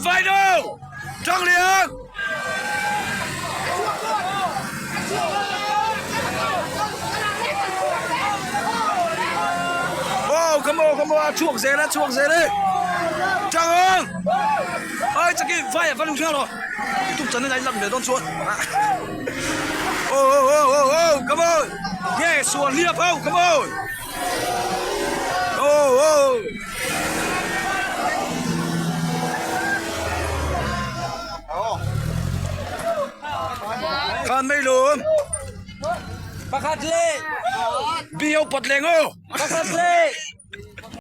Vai no! Ṭang leh ang! Oh, come on, come on, a chhuak zel a chhuak zel e. Ṭang ang! Ai chaki vai a va lung hriat lo. YouTube channel a in lak ve dawn chuan. Oh, oh, oh, oh, oh, come on! Nge sual hliap ho, come on! Oh, oh! Khan mai lum. Pakhat le. Bi ho pat leng o. Pakhat le.